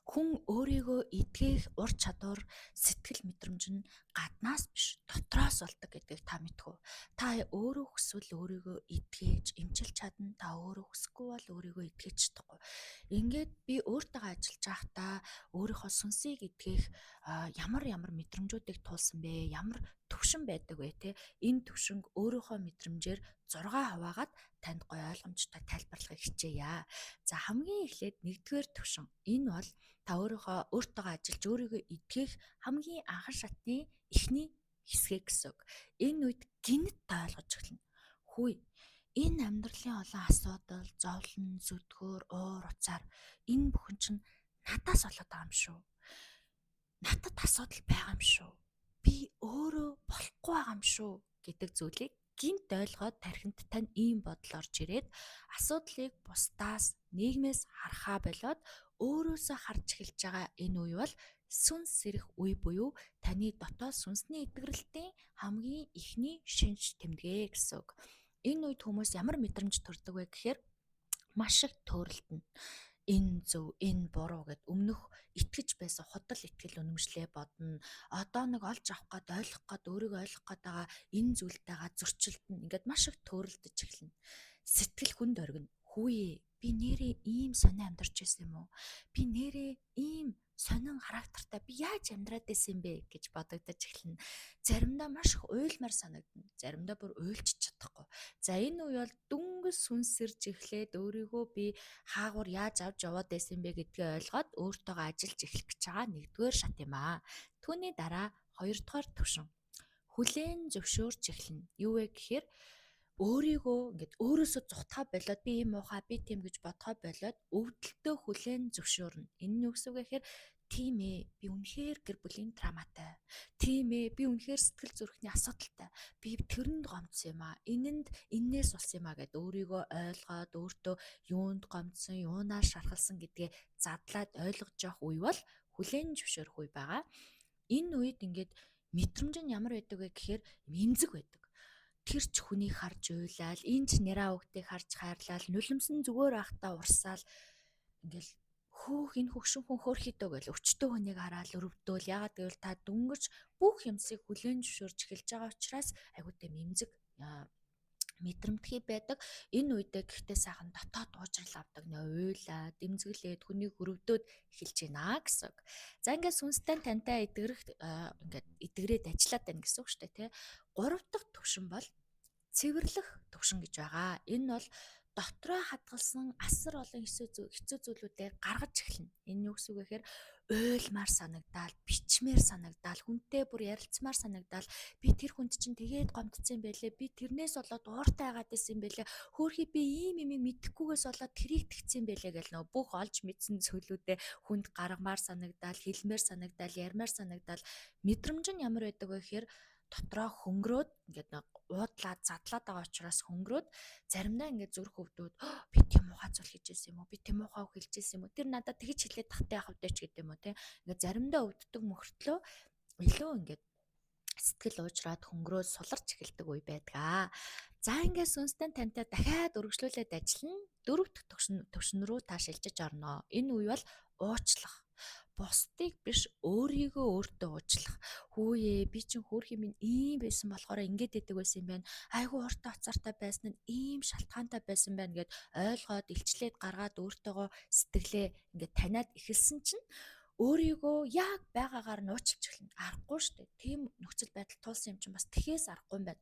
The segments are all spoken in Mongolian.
Хүн өөрийгөө эдгэх ур чадвар, сэтгэл мэдрэмж нь гаднаас биш, дотроос болдог гэдгийг та мэдэх үү? Та өөрөө хүсвэл өөрийгөө эдгэж, эмчилж чадна. Та өөрөө хүсэхгүй бол өөрийгөө эдгэж чадахгүй. Ингээд би өөртөө ажиллаж байхдаа өөрийнхөө сүнсийг эдгэх ямар ямар мэдрэмжүүдийг туулсан бэ? Ямар төвшин байдаг вэ те? Энэ төвшинг өөрийнхөө мэдрэмжээр 6 хуваагаад танд гоё ойлгомжтой тайлбарлахыг хичээе. За, хамгийн эхлээд нэгдүгээр төвшин. Энэ бол та өөрийнхөө өөртөөгөө ажиллаж өөрийгөө эдгэх хамгийн анхан шатны эхний хэсэг гэсэн үг. Энэ үед гэнэт та ойлгож эхэлнэ. Хүй, энэ амьдралын олон асуудал, зовлон, зүдгүүр, уур уцаар энэ бүхэн чинь надаас болоод байгаа юм шүү. Надад асуудал байгаа юм шүү. Би өөрөө болохгүй байгаа юм шүү гэдэг зүйлийг гэнэт ойлгоод тархинд тань ийм бодол орж ирээд асуудлыг бусдаас, нийгмээс харахаа болоод өөрөөсөө харж эхэлж байгаа энэ үе бол сүнс сэрэх үе буюу таны дотоод сүнсний эдгэрэлтийн хамгийн эхний шинж тэмдэгэ гэсэн үг. Энэ үед хүмүүс ямар мэдрэмж төрдөг вэ гэхээр маш их төөрөлдөнө. Энэ зөв, энэ буруу гэд өмнөх итгэж байсан худал итгэл үнэмшлээ бодно. Одоо нэг олж авах гээд, ойлгох гээд, өөрийгөө ойлгох гээд байгаа энэ зүйлтэйгээ зөрчилдөнө. Ингээд маш их төөрөлдөж эхэлнэ. Сэтгэл хүнд оргино. Хүүе, би нээрээ ийм сонио амьдарч байсан юм уу? Би нээрээ ийм сонин характертай би яаж амьдраад байсан юм бэ гэж бодогдож эхэлнэ. Заримдаа маш их уйлмаар санагдана. Заримдаа бүр уйлчих чадахгүй. За, энэ үе бол дөнгөж сүнсэрж эхлээд өөрийгөө би хаагур яаж авч яваад байсан юм бэ гэдгээ ойлгоод өөртөөгөө ажиллаж эхлэх гэж байгаа нэгдүгээр шат юм аа. Түүний дараа хоёрдугаар төвшин. Хүлээн зөвшөөрч эхэлнэ. Юу вэ гэхээр өөрийгөө ингээд өөрөөсөө зугтахаа болоод би ийм муухай, би тийм гэж бодохоо болоод өвдөлтөө хүлээн зөвшөөрнө. Энэ нь юу гэсэн үг вэ гэхээр тийм ээ, би үнэхээр гэр бүлийн травматай. Тийм ээ, би үнэхээр сэтгэл зүрхний асуудалтай. Би тэрэнд гомдсон юм аа. Энэнд энээс болсон юм аа гэд өөрийгөө ойлгоод өөртөө юунд гомдсон, юунаар шархалсан гэдгээ задлаад ойлгож явах үе бол хүлээн зөвшөөрөх үе байгаа. Энэ үед ингээд мэдрэмж нь ямар байдаг вэ гэхээр эмзэг байдаг. Тэр ч хүнийг харж уйлаал, энэ ч нэраа хүүхдийг харж хайрлал, нулимсан зүгээр байхдаа урсаал, ингээл хөөх энэ хөгшин хүн хөөрхийдөө гэл өвчтөө хүнийг хараал өрөвдөөл. Ягаад гэвэл та дөнгөж бүх юмсыг хүлээн зөвшөөрч эхэлж байгаа учраас айгуутай эмзэг мэдрэмтгий байдаг. Энэ үедээ гэхдээ сайхан дотоод уужрал авдаг, нэ уйлаад, эмзэглээд, хүнийг хөрөвдөөд эхэлж байна гэсэн үг. За, ингээд сүнстэй тантай эдгэрэх ингээд эдгэрээд ажиллаад байна гэсэн үг шүү дээ, тий. Гурав дахь төвшин бол цэвэрлэх төвшин гэж байгаа. Энэ бол дотроо хадгалсан асар олон хэцүү хэцүү зүйлүүдээ гаргаж эхэлнэ. Энэ юу гэсэн үг вэ гэхээр уйлмаар санагдаал, бичмээр санагдаал, хүнтэй бүр ярилцмаар санагдаал, би тэр хүнд чинь тэгээд гомдсон юм байлээ. Би тэрнээс болоод ууртай байгаад байсан юм байлээ. Хөөхий, би ийм юм мэдэхгүйгээс болоод тэрийг тэгсэн юм байлээ гэл нөө бүх олж мэдсэн зүйлүүдээ хүнд гаргамаар санагдаал, хэлмээр санагдаал, ярмаар санагдаал. Мэдрэмж нь ямар байдаг вэ гэхээр дотроо хөнгөрөөд, ингээд нэг уудлаад задлаад байгаа учраас хөнгөрөөд, заримдаа ингээд зүрх өвдөөд, би тийм муухай зүйл хийж ирсэн юм уу, би тийм муухай үг хэлж ирсэн юм уу, тэр надад тэгж хэлээд тахтай яах вэ ч гэдэг юм уу те. Ингээд заримдаа өвддөг мөхөртлөө илүү ингээд сэтгэл уужраад, хөнгөрөөд, суларч эхэлдэг үе байдаг. За, ингээд сүнстэй тантай дахиад өргөжлүүлээд ажиллана. Дөрөв дэх төвшин рүү та шилжиж орно. Энэ үе бол уучлах. Бусдыг биш, өөрийгөө өөртөө уучлах. Хүүе, би чинь хөөрхий минь ийм байсан болохоор ингэж идэг байсан юм байна. Айгу ууртай уцаартай байсан нь ийм шалтгаантай байсан байна гэд ойлгоод, илчлээд гаргаад, өөртөөгөө сэтгэлээ ингээд таниад эхэлсэн чинь өөрийгөө яг байгаагаар нь уучлж эхэлнэ. Аргагүй шүү дээ. Тийм нөхцөл байдал туулсан юм чинь бас тэхээс аргагүй юм байна.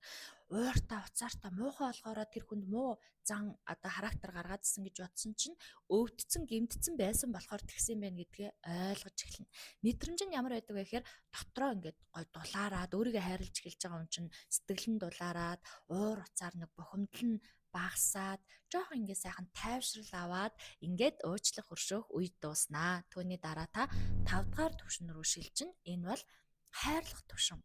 Ууртай, уцаартай, муухай болохоороо тэр хүнд муу зан одоо характер гаргаадсэн гэж бодсон чинь өвдсөн, гэмтсэн байсан болохоор тэгсэн юм байна гэдгээ ойлгож эхэлнэ. Мэдрэмж нь ямар байдаг вэ гэхээр дотроо ингээд гой дулаарад өөрийгөө хайрлаж эхэлж байгаа юм чинь сэтгэл нь дулаарад, уур уцаар нэг бухимдал нь багасаад, жоохон ингээ сайхан тайвшрал аваад, ингээд уучлах, өршөөх үе дууснаа. Түүний дараа та 5 дугаар түвшин рүү шилжинэ. Энэ бол хайрлах түвшин.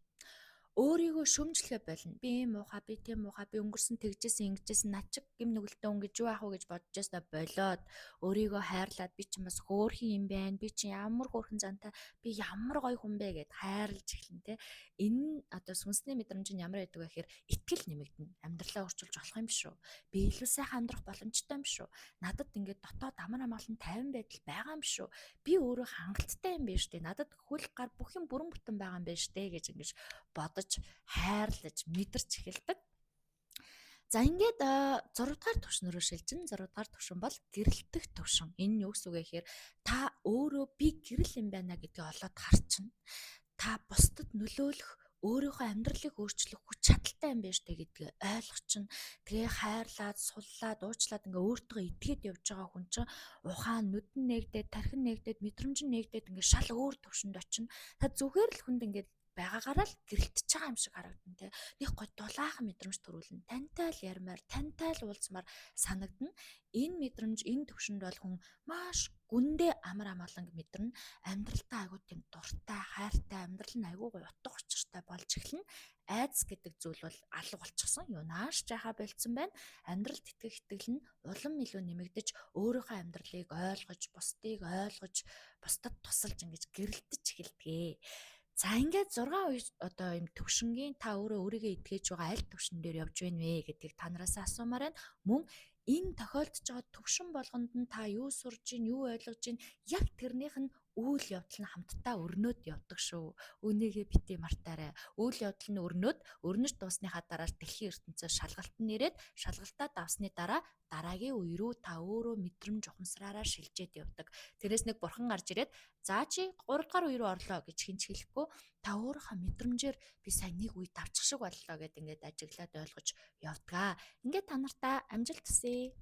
Өөрийгөө шөмжлөхөө болно. Би ийм муухай, би тийм муухай, би өнгөрсөн тэгжсэн, ингэжсэн, над чиг гим нүгэлтэй өнгөж юу аах вэ гэж бодож байснаа болоод өөрийгөө хайрлаад би чинь бас хөөрхөн юм байна. Би чинь ямар хөөрхөн зантай, би ямар гоё хүн бэ гэд хайрлаж эхэлнэ те. Энэ одоо сүнсний мэдрэмж нь ямар байдаг вэ гэхээр итгэл нэмэгдэнэ. Амьдралаа өөрчилж болох юм шүү. Би илүү сайхан амьдрах боломжтой юм шүү. Надад ингээд дотоод амар амгалан тайван байдал байгаа юм шүү. Би өөрөө хангалттай юм байна шүү. Надад хөл гар бүх юм бүрэн бүтэн байгаа юм байна шүү гэж ингэж бодож хайрлаж мэдэрч эхэлдэг. За ингээд 6 дугаар төвшин рүү шилжин. 6 дугаар төвшин бол гэрэлтэх төвшин. Энэ нь юу гэсэн үг вэ гэхээр та өөрөө би гэрэл юм байна гэдгийг олоод харчихна. Та бусдад нөлөөлөх, өөрийнхөө амьдралыг өөрчлөх хүч чадалтай юм байна штэ гэдгээ ойлгочихно. Тэгээ хайрлаад, суллаад, уучлаад ингээ өөртөө итгээд явж байгаа хүн чинь ухаан нүдэн нээгдээд, тархин нээгдээд, мэдрэмж нь нээгдээд ингээ шал өөр төвшөнд очино. Та зүгээр л хүнд ингээд байгаагаараа л гэрэлтэж байгаа юм шиг харагдана те. Нэг гой дулаахан мэдрэмж төрүүлнэ. Тантай л ярмаар, тантай л уулзмаар санагдана. Энэ мэдрэмж, энэ төвшөнд бол хүн маш гүндээ амар амгаланг мэдэрнэ. Амьдралдаа айгуу тийм дуртай, хайртай, амьдрал нь айгуу гоё утга учиртай болж эхэлнэ. Айдас гэдэг зүйл бол алга болчихсон. Юу нааш жахаа болцсон байна. Амьдралд итгэх итгэл нь улам илүү нэмэгдэж, өөрийнхөө амьдралыг ойлгож, бусдыг ойлгож, бусдад тусалж ингэж гэрэлтэж эхэлдэг. За ингээд 6 үе одоо юм төвшингийн та өөрөө өөрийгөө итгэж байгаа аль төвшин дээр явж байна вэ гэдгийг та нараас асуумаар байна. Мөн энэ тохиолдож байгаа төвшин болгонд нь та юу сурж гин, юу ойлгож гин, яг тэрнийх нь үйл явдал нь хамтдаа өрнөд явдаг шүү. Үнийгээ бити мартаарай. Үйл явдал нь өрнөд, өрнөж дуусныхаа дараа дэлхийн ертөнцөөр шалгалт нь ирээд, шалгалтаа давсны дараа дараагийн үе рүү та өөрөө мэдрэмж ухамсараараа шилжээд явдаг. Тэрээс нэг бурхан гарч ирээд за чи 3 дугаар үе рүү орлоо гэж хинч хэлэхгүй, та өөрийнхөө мэдрэмжээр би сайн нэг үе давчих шиг боллоо гэд ингээд ажиглаад ойлгож явдгаа. Ингээд та нартаа амжилт хүсье.